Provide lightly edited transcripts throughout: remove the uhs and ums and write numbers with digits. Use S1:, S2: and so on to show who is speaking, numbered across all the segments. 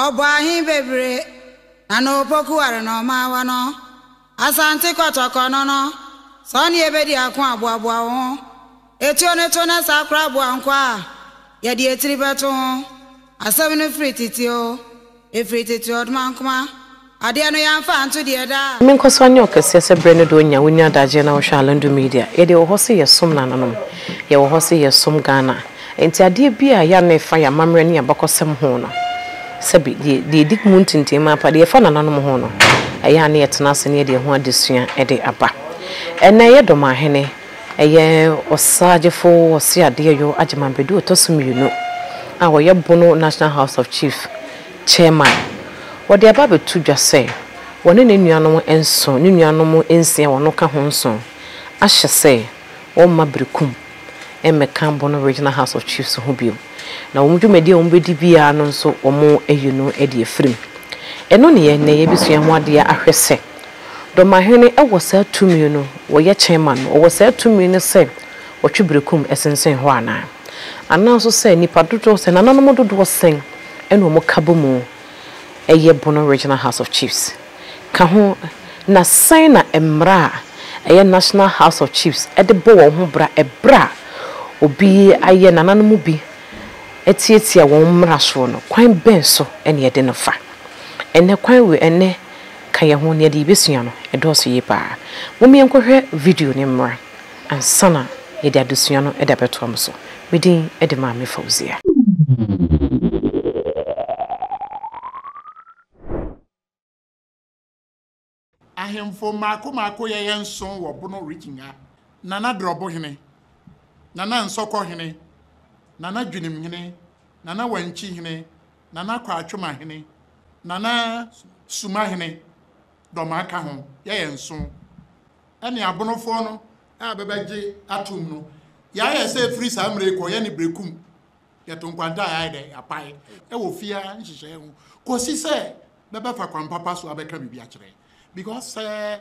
S1: Ɔbɔ ahe bebree na na opoku ware na ɔma awa no. Asante kɔtɔkɔ no no, sɛ ɔne yɛbɛdi ako aboaboa wo ho. Etuo no to na saa koraa boa nko a, yɛde etiri bɛto ho. Asɛm no firi tete o, efiri tete ɔdomankoma. Adeɛ no yɛamfa anto deɛ da a.
S2: Menkɔ so anyɛ ɔkɛseɛ sɛ berɛ no deɛ ɔnya wo nya adagyeɛ na wohwɛ Alandu Media. Yɛdeɛ wɔ hɔ sɛ yɛsom nananom. Yɛwɔ hɔ sɛ yɛsom Ghana. Enti adeɛ bi a ɛyɛ a na ɛfa yɛn amammerɛ ne yɛn abakɔsɛm ho no, sɛbe, deɛ, deɛ ɛdi mu ntintim ara paa, deɛ ɛfa nananom ho no, ɛyɛ a na yɛtena ase na yɛde ɛho adesua de aba. Ɛnnɛ yɛ Dɔmahene, ɛyɛ Ɔsagyefo Ɔseadeɛyɔ Agyeman Badu ɔtɔ so mmienu a ɔyɛ Bono National House of Chiefs Chairman. Wɔde aba abɛto dwa sɛ wɔne ne nuanom nson, ne nuanom nsia a wɔn ka ho nson, ahyɛ sɛ wɔmma Berekum mmɛka Bono Regional House of Chiefs ho bio, na wɔn dwumadi a wɔbɛdi biara no nso wɔayi no de afiri mu. Ɛno ne yɛn nnɛ yɛbɛsua ho adeɛ ahwɛ sɛ Dɔmahene wɔ saa tumi no, wɔyɛ chairman no, ɔwɔ saa tumi no sɛ ɔtwe berekum sensɛn hɔ anaa? Anaa nso sɛ nnipa dodoɔ, sɛ nananom dodoɔ sɛn na wɔka bɔ mu yɛ Bono Regional House of Chiefs? ka ho, na sɛn na mmara a ɛyɛ National House of Chiefs de bɔ wɔn ho bra bere a obi ayɛ nananom bi atiatia wɔn mmara soɔ no, kwan bɛn so na yɛde no fa? Ɛnnɛ, kwan wei, ɛnnɛ, ka yɛn ho, nea yɛde yɛbɛsua no, ɛdɔɔso yie paa. Mom yɛnkɔhwɛ video no mmra ansa na yɛde adesua no de abɛtoa mo so. Me din de Maame Fauzia.
S3: Ahemfo mmaako mmaako yɛyɛ nson wɔ Bono Region ha, Nana Drɔbohene, Nana Nsɔkɔhene, Nana Dwenimhene, Nana Wankyihene, Nana Kwatwomahene, Nana Sumahene, Dɔmaa ka ho, yɛyɛ nson. Ɛne Abonofoɔ no a bɛbɛgye atom no, yɛayɛ sɛ ɛfiri saa mmerɛ yi kɔ yɛne Berekum yɛto nkwanta a yɛayɛ dɛ yɛapae wɔ fie ha nhyehyɛeɛ ho kɔsi sɛ bɛbɛfa kwan papa so abɛka biribi akyerɛ because sɛ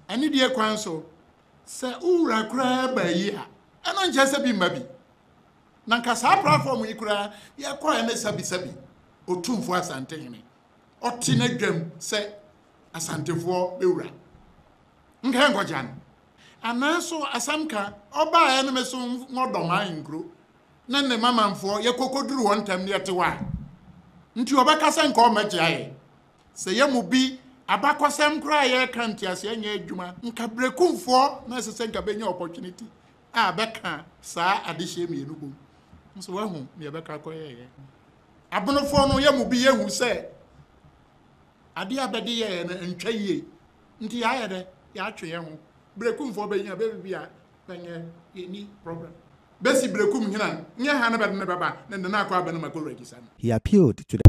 S3: anidie kwan so sɛ wo wura koraa ba yi a ɛno nkyerɛ sɛ bi mma bi na nka saa platform yi koraa yɛkɔɛ ne sɛbisɛbi Otumfoɔ Asantehene ɔte n'adwam sɛ Asantefoɔ bɛwura nka yɛnkɔgya no anaaso asɛm ka ɔbaeɛ no me so ngɔdɔm ahenkuro ne ne mamanfoɔ yɛkɔkɔduru hɔ ntɛm ne yɛte hɔ a, nti ɔbɛka sɛ nka ɔmmɛkyea yɛn. Sɛ yɛn mu bi abakɔsɛm koraa a yɛreka nteaseɛ nyɛ adwuma, nka Berekumfoɔ na ɛsɛ sɛ nka bɛnya opportunity a bɛka saa adehyeɛ mmienu bom. Nso wahu deɛ ɛbɛka akɔyɛeɛ. Abonofoɔ no yɛn mu bi yɛhu sɛ adeɛ a bɛde yɛɛ no ntwa yie, nti yɛayɛ dɛ, yɛatwe yɛn ho. Berekumfoɔ bɛnya bɛbibi a bɛnyɛ, yɛnni problem. Besi berekum hena nyɛ ha na bɛde no bɛba na de no akɔ aba no ma kɔ register no.
S4: He appealed to the.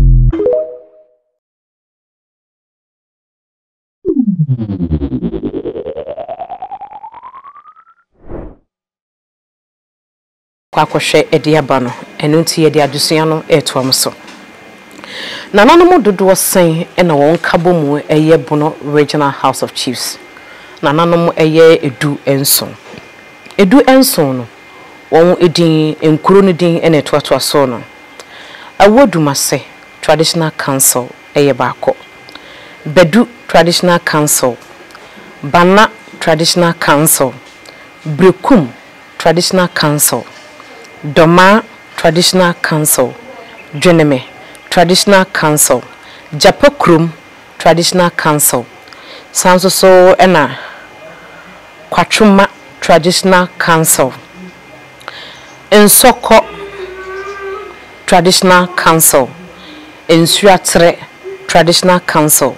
S2: Kɔ akɔhwɛ de aba no, ɛno nti yɛde adesua no retoa mo so. Nananom dodoɔ sɛn na wɔn nkabɔmu yɛ Bono Regional House of Chiefs? Nananom yɛ 17. 17 no, wɔn din, nkuro no din na ɛtoatoa soɔ no. Awuadumase Traditional Council yɛ baako, Badu Traditional Council, Bana Traditional Council, Berekum Traditional Council, Dormaa Traditional Council, Dweneme Traditional Council, Gyapa Kurom Traditional Council, saa nso so na Kwatwoma Traditional Council, Nsɔkɔ Traditional Council, Nsuaterɛ Traditional Council,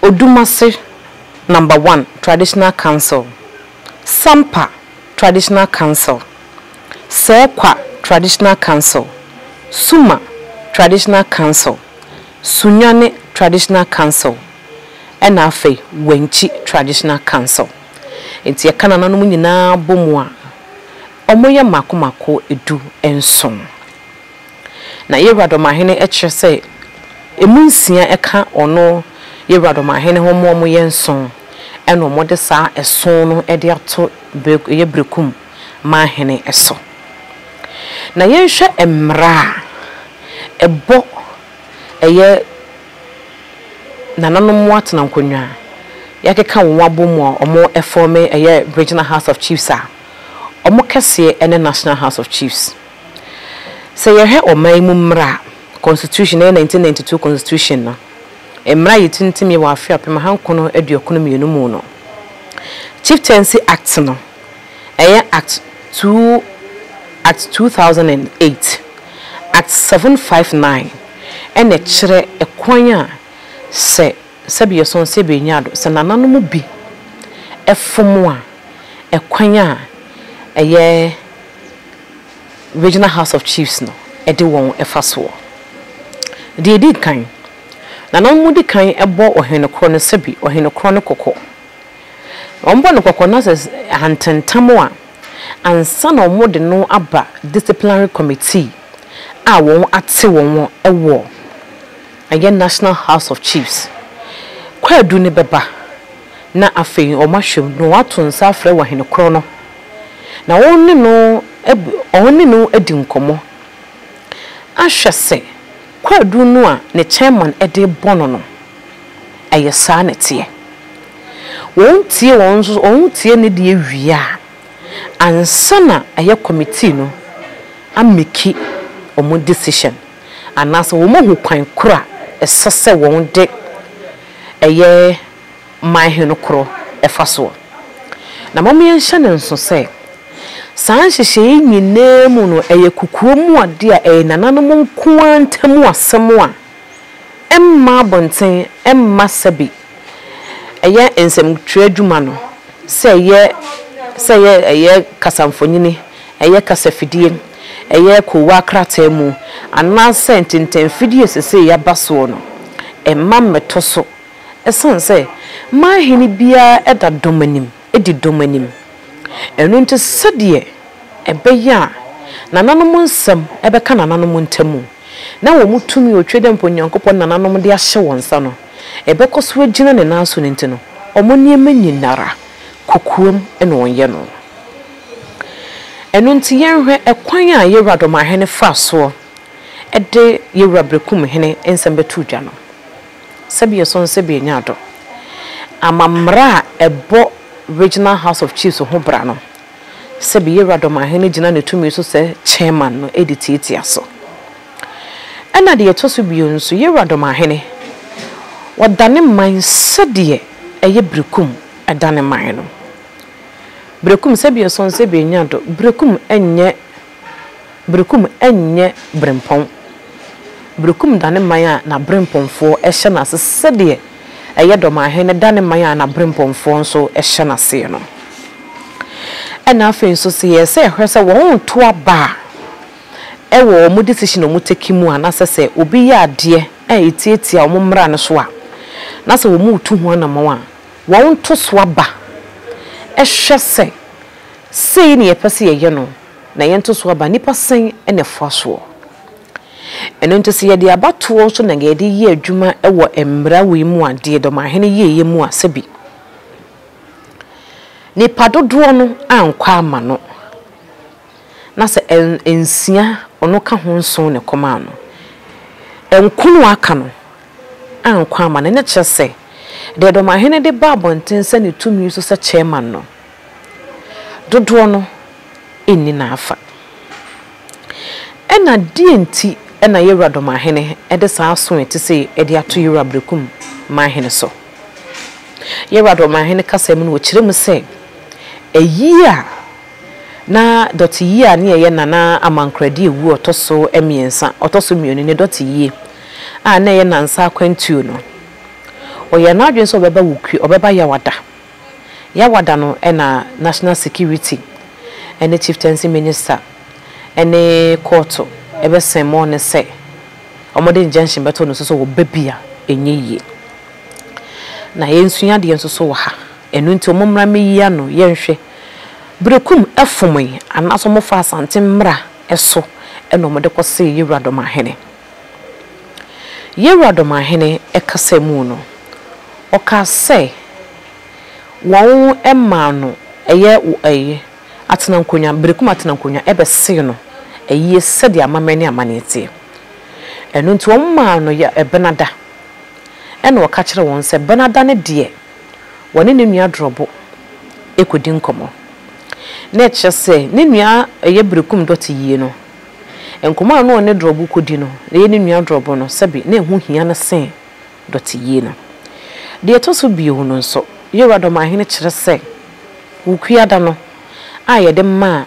S2: Odumase Number One Traditional Council, Sampa Traditional Council, Sɛɛkwa Traditional Council, Suma Traditional Council, Sunyani Traditional Council ɛna afei Wenchi Traditional Council. Nti yɛka nananom nyinaa bɔ mu a, wɔyɛ mmaako mmaako 17. Na Yewura Dɔmahene kyerɛ sɛ ɛmu nsia ka ɔno Yewura Dɔmahene ho ma wɔyɛ nson, ɛna wɔde saa ɛson no de ato ɛyɛ Berekum Manhene so. Na yɛnhwɛ mmara a ɛbɔ. ɛyɛ nananom atena nkonnwa a yɛakeka wɔn abɔ mu a wɔfɔɔme ɛyɛ Regional House of Chiefs a, wɔn kɛseɛ ne National House of Chiefs. Sɛ yɛhwɛ ɔman yi mu mmara a, Constitution, ɛyɛ 1992 Constitution no, mmara a yɛtintimie wɔ afe 1992 mu no, Chieftaincy Act no, ɛyɛ Act two, Act 2008, Act 759 ɛna ɛkyerɛ ɛkwan a sɛ sɛbi yɛsɔn sɛbi yɛnya ado, sɛ nananom bi fom a, ɛkwan a ɛyɛ Regional House of Chiefs no de wɔn fa soɔ. Deɛ ɛdi kan, nananom di kan bɔ ɔhene korɔ no sɛbi ɔhene korɔ no kɔkɔ. Wɔbɔ no kɔkɔ na sɛ antentam a, ansa na wɔde no aba disciplinary committee a wɔate wɔn wɔ ɛyɛ National House of Chiefs. Kwaadu no bɛba na afei wɔahwɛ mu na wɔato nsa afrɛ ɔhene korɔ no na wɔne no wɔne no adi nkɔmmɔ ahwɛ sɛ kwaadu no a ne chairman de rebɔ no no, ɛyɛ saa na ɛteɛ. Wɔtie wɔn nso wɔtie ne deɛ wie a, ansa na ɛyɛ committee no ameki wɔn decision anaasɛ wɔahu kwan korɔ a ɛsɛ sɛ wɔde ɛyɛ man he no korɔ fa soɔ. Na mom yɛnhyɛ no nso sɛ, saa nhyehyɛeɛ yi nyinaa mu no, ɛyɛ kokoa mu adeɛ a ɛyɛ nananom nko ara ntamu asɛm a ɛmma abɔnten, ɛmma sɛbe ɛyɛ nsɛmtwerɛ adwuma no, sɛ ɛyɛ sɛ ɛyɛ ɛyɛ kasamfonini, ɛyɛ kasafidie, ɛyɛ koowaa krataa mu, anaasɛ ntentanfidie a seesei yɛaba soɔ no, ɛmma mmɛtɔ so. Ɛsiane sɛ man hene biara da dɔm anim, di dɔm anim. Ɛno nti sɛdeɛ ɛbɛyɛ a nananom nsɛm bɛka nananom ntam, na wɔn tumi a otwa dɛ mpo Onyankopɔn nananom de ahyɛ wɔn nsa no, ɛbɛkɔ so agyina ne nan so no nti no, wɔn nneɛma nyinara, kokoam na wɔyɛ no. Ɛno nti yɛnhwɛ ɛkwan a Yɛwura Dɔmahene faa soɔ de Yɛwura Berekumhene nsɛm bɛtoo dwa no. Sɛbi ɛsɔn sɛbi ɛnyɛ adɔ. Amammara a ɛbɔ Regional House of Chiefs ho bra no, sɛbi Yɛwura Dɔmahene gyina ne tumi so sɛ Chairman no de tiatia so. Ɛna deɛ ɛtɔ so bio nso, Yɛwura Dɔmahene, ɔdane man sɛdeɛ ɛyɛ Berekum dane man no. Berekum sɛbi ɛsɔn sɛbi ɛnyɛ adɔ, Berekum nyɛ Berekum nyɛ berempɔn. Berekum da ne man a n'aberempɔnfoɔ hyɛ n'ase sɛdeɛ ɛyɛ Dɔmahene da ne man a n'aberempɔnfoɔ nso hyɛ n'aseɛ no. Ɛna afei nso sɛ yɛɛ sɛ yɛhwɛ sɛ wɔn reto aba a ɛwɔ wɔn decision a wɔn take mu anaasɛ sɛ obi yɛ adeɛ a ɛtiatia wɔn mmara no so a na sɛ wɔn retu ho anamɔn a wɔn to so aba hwɛ sɛ sei na yɛpɛ sɛ yɛyɛ no na yɛnto so aba, nnipa sɛn na ɛfoa soɔ? Ɛno nti sɛ yɛde abatoɔ nso na yɛde yɛ adwuma wɔ mmara wei mu a, deɛ Dɔmahene yɛeɛ mu a, sɛbi nnipa dodoɔ no ankɔ amma no, na sɛ nsia ɔno ka ho nson na ɛkɔmaa no, nkono a aka no ankɔ amma no, ɛno kyerɛ sɛ deɛ Dɔmahene de ba abɔnten sɛ ne tumi so sɛ chairman no, dodoɔ no nni n'afa. Ɛna deɛn nti na Yawura Dɔmahene de saa aso a ɛte sei de ato Yawura Berekum manhene so? Yawura Dɔmahene kasa mu no ɔkyerɛ mu sɛ, ayie a na dɔteyie a ne ɛyɛ Nana Amankoradi Awuo ɔtɔ so mmiɛnsa, ɔtɔ so mmienu ne dɔteyie a na ɛyɛ Nansa akwantuo no, ɔyɛɛ n'adwene sɛ ɔbɛba Wukue, ɔbɛba Yawada. Yawada no na National Security ne Chieftaincy Minister ne kɔɔto bɛsɛn mɔɔ no sɛ wɔde injunction bɛto no so sɛ ɔba bi a ɛnyɛ yie. Na yɛnsua adeɛ nso so wɔ ha. Ɛno nti wɔn mmra mmɛyi ano yɛnhwɛ. Berekum fomee anaasɛ wɔfaa Asante mmra so na wɔde kɔsee Yewura Dɔmahene. Yewura Dɔmahene kasa mu no, ɔkaa sɛ wɔn maa no ɛyɛ ɛyi atenankonnwa, Berekum atenankonnwa bɛsee no ayie sɛdeɛ amammerɛ ne amanneɛ teɛ. Ɛno nti wɔmaa no yɛ Ɛbenada. Ɛnna ɔka kyerɛɛ wɔn sɛ Benada no deɛ, wɔne ne nua Drɔbo rekɔdi nkɔmmɔ. Na ɛkyerɛ sɛ ne nua ɛyɛ Berekum dɔte yie no, nkɔmmɔ a na ɔne Drɔbo rekɔdi no, na ɛyɛ ne nua Drɔbo no, sɛbe na ɛho hia no sen dɔte yie no. Deɛ ɛtɔ so bio no nso, Yewura Dɔmahene kyerɛ sɛ Wukuada no a yɛde maa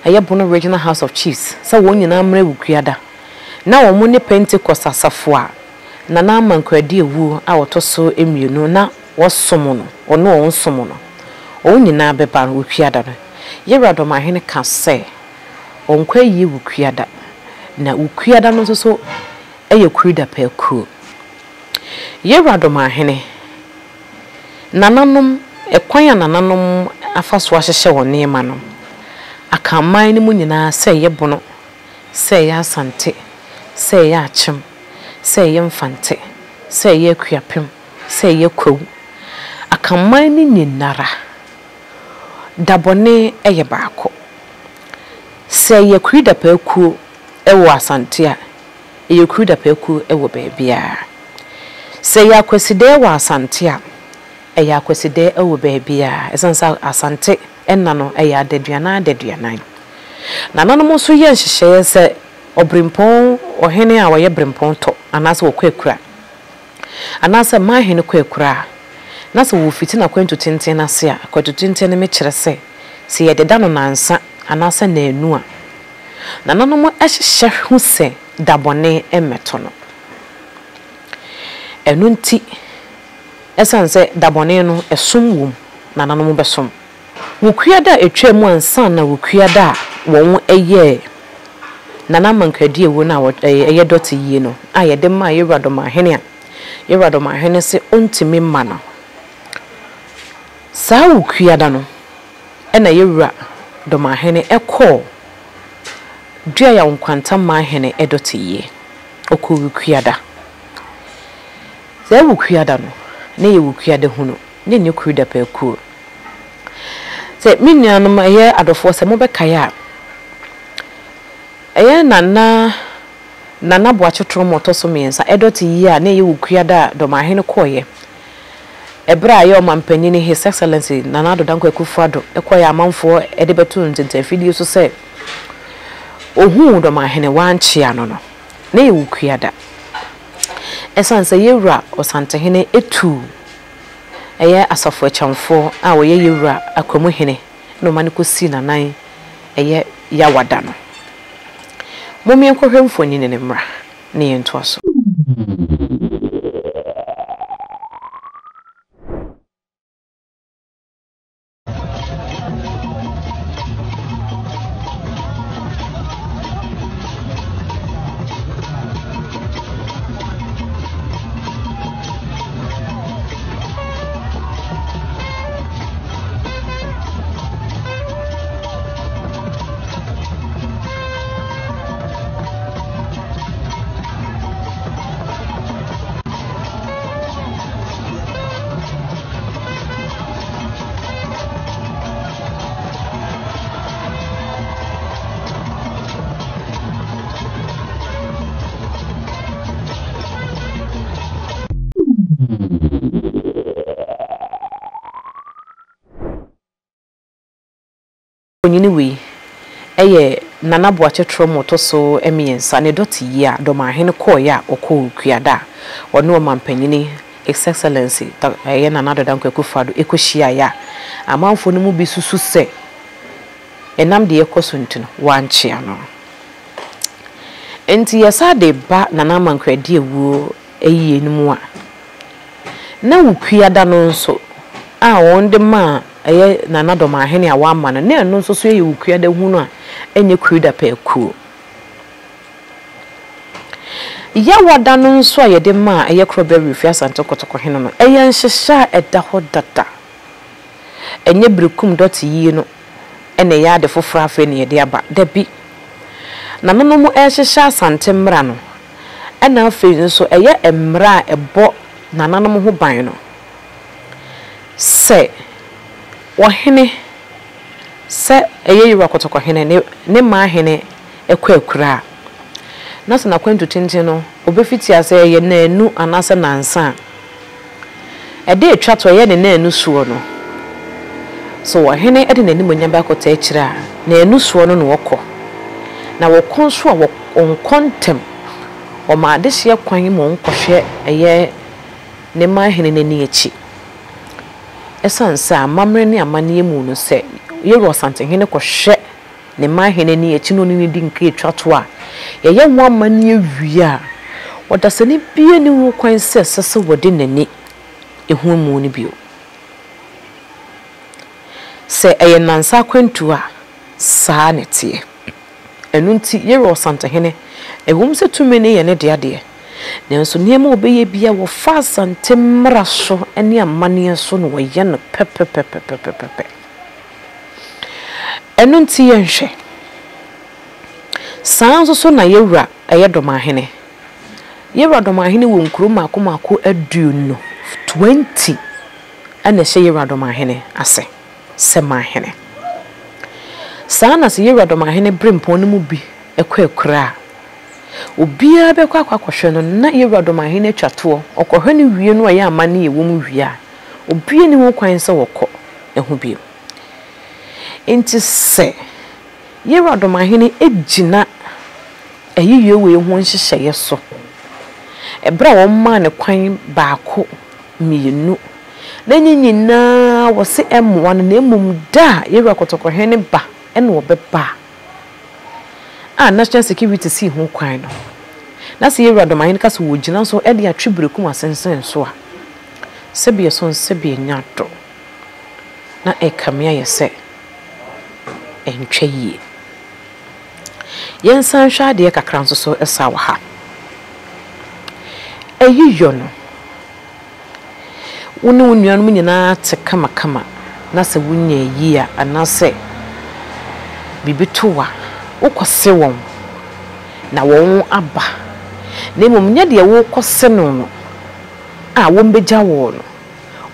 S2: ɛyɛ Bono Regional House of Chiefs sɛ wɔn nyinaa mmra Wukuada na wɔn ne Pentecost asafo a Nana Amankwadi Awuo a ɔtɔ so mmienu na wɔsom no, ɔne wɔn som no, wɔn nyinaa bɛba Wukuada no. Yewura Dɔmahene ka sɛ ɔnkɔ ayie Wukuada, na Wukuada no nso so yɛ Kuridapɛ kuo. Yewura Dɔmahene, nananom, ɛkwan a nananom afa so ahyehyɛ wɔn nneɛma no, Akanman no mu nyinaa sɛ ɛyɛ Bono, sɛ ɛyɛ Asante, sɛ ɛyɛ Akyem, sɛ ɛyɛ Mfante, sɛ ɛyɛ Akuapem, sɛ ɛyɛ Kwawu, Akanman no nyinara, da bɔne yɛ baako. Sɛ ɛyɛ Kuridapɛ kuo wɔ Asante a, ɛyɛ kuru dapɛɛ kuo wɔ baabiara. Sɛ ɛyɛ Akwasidɛɛ wɔ Asante a, ɛyɛ Akwasidɛɛ wɔ baabiara ɛsiane sɛ Asante nna no ɛyɛ adaduanan adaduanan. Nananom nso yɛ nhyehyɛeɛ sɛ ɔberempɔn, ɔhene a ɔyɛ berempɔn tɔ anaasɛ ɔkɔ akura anaasɛ manhene kɔ akura a, na sɛ wɔfiti n'akwantu tenten no ase a, akwantu tenten no mekyerɛ sɛ, sɛ yɛdeda no nansa anaasɛ naanu a, Nananom hyehyɛ hu sɛ da bɔne mmɛto no. Ɛno nti, ɛsiane sɛ da bɔne no, ɛsom wom, nananom bɛsom. Wukuada a ɛtwaa mu ansa na Wukuada a wɔyɛɛ Nana Amankwadi awuo no a ɛyɛ dɔte yie no a yɛde maa Yɛwura Dɔmahene a Yɛwura Dɔmahene se ɔntumi mma no. Saa Wukuada no, Ɛnna Yawura Dɔmahene kɔɔ Duayaw Nkwanta Manhene dɔteyie. Ɔkɔɔ Wukuada. Saa Wukuada no, na ɛyɛ Wukuada hunu, na ɛnyɛ Kurudapakuo. Sɛ me nuanom, ɛyɛ adɔfoɔ, sɛ mobɛkae a, ɛyɛ Nana Nana Boakye Torɔm a ɔtɔ so mmiɛnsa dɔteyie a na ɛyɛ Wukuada a Dɔmahene kɔeɛ. Ɛberɛ a yɛ ɔmanpanyin His Excellency Nana Addo Dankwa Akufo Addo kɔeɛ a amanfoɔ de bɛtoo ntentanfidie so sɛ ɔhuu Dɔmahene wankyea no no, na ɛyɛ Wukuada. Ɛsiane sɛ Yɛwura Ɔsantehene tuu ɛyɛ Asafo Akyamfoɔ a ɔyɛ Yɛwura Akwamuhene na ɔma no kɔsii n'anan ɛyɛ Yawada no. Mom yɛnkɔhwɛ mfonini no mmra na yɛntoa so. Onyini wei yɛ Nana Boakye Torɔm ɔtɔ so mmiɛnsa ne dɔte yi a Dɔmahene kɔeɛ a ɔkɔɔ Kuada a ɔne Ɔmampanyini His Excellency ɛyɛ Nana Addo Dankwa Akufo-Addo kɔhyiaeɛ a amanfoɔ no mu bi susu sɛ ɛnam deɛ ɛrekɔ so nti no wɔankyea no. Nti yɛsan de ba Nana Amankwa Adiawuo ayie no mu a, na Wukuada no nso a wɔde maa ɛyɛ Nana Dɔmahene a wɔama no, na ɛno nso so yɛ Wukuada hunu a ɛnyɛ Kurida pɛɛkuo. Yawada no nso a yɛde maa ɛyɛ Korɔbea Werefie Asante Kɔtɔkɔhene no, ɛyɛ nhyehyɛ a ɛda hɔ dada. Ɛnyɛ berekum dɔte yie no na ɛyɛ ade foforɔ afei na yɛde aba. Dabi. Nananom rehyehyɛ Asante mmara no, ɛna afei nso ɛyɛ mmara a ɛbɔ nananom ho ban no. Sɛ ɔhene, sɛ ɛyɛ Yewura Kɔtɔkɔhene ne ne manhene kɔ akuraa a, Na sɛ n'akwantu tenten no, obefiti ase ɛyɛ nnanu anaasɛ nnansa a, ɛda a etwa to a ɛyɛ ne nnanu soɔ no, sɛ ɔhene de n'animuonyam bɛakɔtaa akyire a, nnanu soɔ no na ɔkɔ. Na wɔkɔ nso a, wɔnkɔ ntɛm. Wɔma adehyeɛ kwan ma wɔkɔhwɛ ɛyɛ ne man hene no ani akyi. Ɛsiane sɛ amammerɛ ne amanneɛ mu no, sɛ Yɛwura Ɔsantehene kɔhwɛ ne man hene ne akyi na ɔne no di nka twa to a, yɛyɛ ho amanneɛ wie a, ɔdasani biara nni ho kwan sɛ ɛsɛ sɛ wɔde n'ani hu amu no bio. Sɛ ɛyɛ nnansa akwantuo a, saa na ɛteɛ. Ɛno nti, Yɛwura Ɔsantehene, ɛwom sɛ tumi no yɛ ne dea deɛ, nanso nneɛma a ɔbɛyɛ biara wɔfa Asante mmara so ne amanneɛ so na wɔyɛ no pɛpɛpɛpɛpɛpɛ. Ɛno nti yɛnhwɛ. Saa ara nso so na yɛn wura yɛ Dɔmahene. Yɛn wura Dɔmahene wɔ nkuro mmaako mmaako aduonu, 20, na ɛhyɛ yɛn wura Dɔmahene ase sɛ manhene. Saa ara na sɛ yɛn wura Dɔmahene berempɔn no mu bi kɔ akuraa a, obiara bɛkɔ akɔ akɔhwɛ no na yɛn wura Dɔmahene atwa toɔ. Ɔkɔhwɛ no wie no a ɛyɛ amanneɛ ɛwɔ mu wie a, obiara nni ho kwan sɛ ɔkɔ ho bio. Enti sɛ Yewura Domahene gyina ayiyie wei ho nhyehyɛeɛ so, ɛberɛ a wɔmaa no kwan baako, mmienu, na ne nyinaa wɔse ɛmmoa no na mmom da a Yewura Kɔtɔkɔhene ba na ɔbɛba a, a National Security sii ho kwan no, na sɛ Yewura Domahene ka sɛ wɔgyina so de atwe berekum asensɛn so a, sɛbi ɛso sɛbi ɛnya do. na ɛrekame ayɛ sɛ ɛntwa yie. Yɛnsan nhwɛ adeɛ kakra nso so saa wɔ ha. Ayiyɔ no, wo ne wo nuanom nyinaa te kamakama na sɛ wonya ayie a anaasɛ biribi to wo a, wokɔse wɔn na wɔn aba. Na mmom nyɛ deɛ worekɔse no no a wɔbɛgya wo no.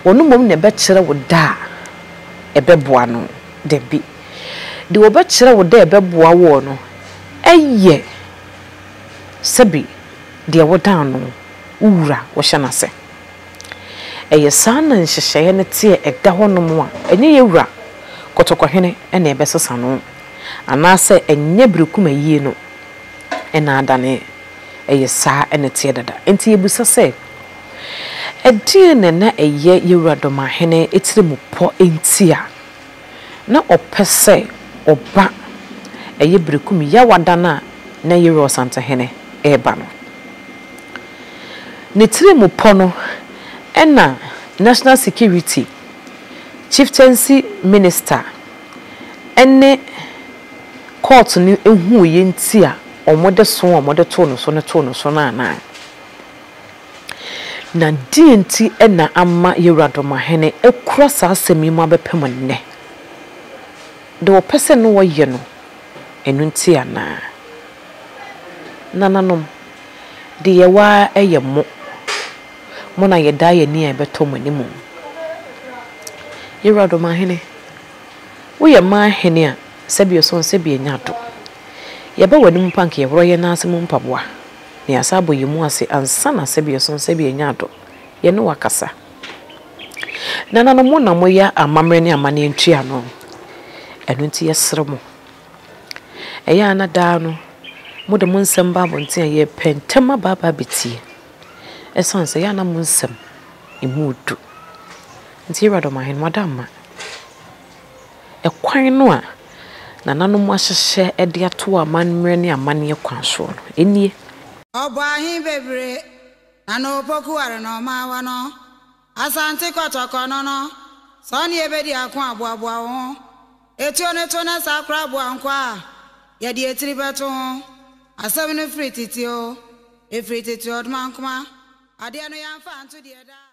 S2: Ɔno mmom na ɛbɛkyerɛ wo da a ɛbɛboa no? Dabi. Deɛ ɔbɛkyerɛ wo da a ɛbɛboa woɔ no yɛ sɛbe deɛ wodan no, wo wura, wohyɛ no ase. Ɛyɛ saa na nhyehyɛeɛ no teɛ ɛda hɔnom a, ɛnyɛ yɛn wura Kɔtɔkɔhene na ɛbɛsesa no, anaasɛ ɛnyɛ Berekum-ayie no na adane. Ɛyɛ saa na ɛteɛ dada. Enti yɛbisa sɛ, Ɛdeɛn na na ɛyɛ yɛn Wura Dɔmahene tirimupɔ nti a na ɔpɛ sɛ ɔba ɛyɛ Berekum Yawa da no a na yɛn Wura Ɔsantehene reba no? Ne tirimupɔ no na National Security, Chieftaincy Minister ne kɔɔto no huiɛ nti a wɔde so a wɔde too no so no too no so no anaa? Na deɛn nti na ama yɛn Wura Domahene akura saa asɛm yi mu abɛpem nnɛ? Deɛ ɔpɛ sɛ ne ɔyɛ no, ɛno nti anaa? Nananom, deɛ yɛwɔ ara yɛ mo. Mo na yɛdaa yɛn ani a ɛbɛtɔ mo anim. Yɛn Wura Domahene, woyɛ man hene a sɛbi ɔsɔn sɛbi anya do. Yɛba w'anim mpo a anka yɛworɔ yɛn nan ase mu mpaboa na yɛasan abɔ yɛn mu ase ansa na sɛbi ɔsɔn sɛbi anya do yɛne wo akasa. Nananom mo na moyɛ amammerɛ ne amanneɛ ntuano, ɛno nti yɛsrɛ mo. Ɛyɛ a na daa no mode mo nsɛm ba abɔnten a yɛpɛ ntɛm aba aba abɛtie ɛsiane sɛ ɛyɛ a na mo nsɛm ɛmu du. Nti Awurade Ɔmanhene mo ada mma. Ɛkwan no a nananom ahyehyɛ de ato amammerɛ ne amanneɛ kwan soɔ no, ɛnie.
S1: Ɔbɔ ahe bebree na na opoku ware na ɔma awa no. Asante kɔtɔkɔ no no, sɛ ɔne yɛbɛdi ako a, boaboa wo ho. Etuo no to na saa koraa boa nko a, yɛde etiri bɛto ho. Asɛm no firi tete o, efiri tete Ɔdomankoma. Adeɛ no yɛamfa anto deɛ daa.